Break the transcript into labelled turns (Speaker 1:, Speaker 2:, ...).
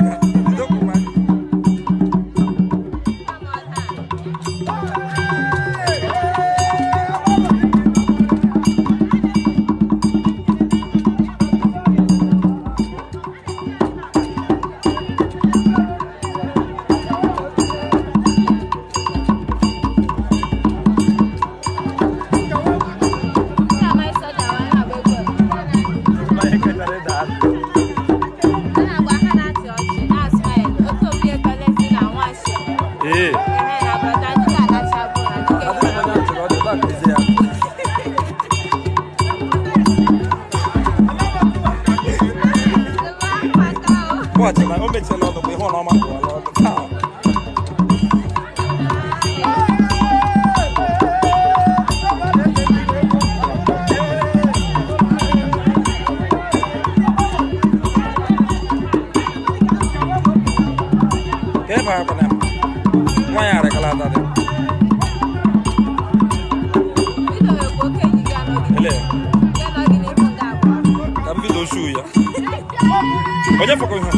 Speaker 1: aka. Jidokwa. Ee. Watch na o mechiela ọnụ mgbe ihe ọ na ọma pụọla ọnụ taa. Ka ebe a kwana nwa ya arịkala ada dị. Ele. Ka m bido shuu ya. Onye fọkọ ihe?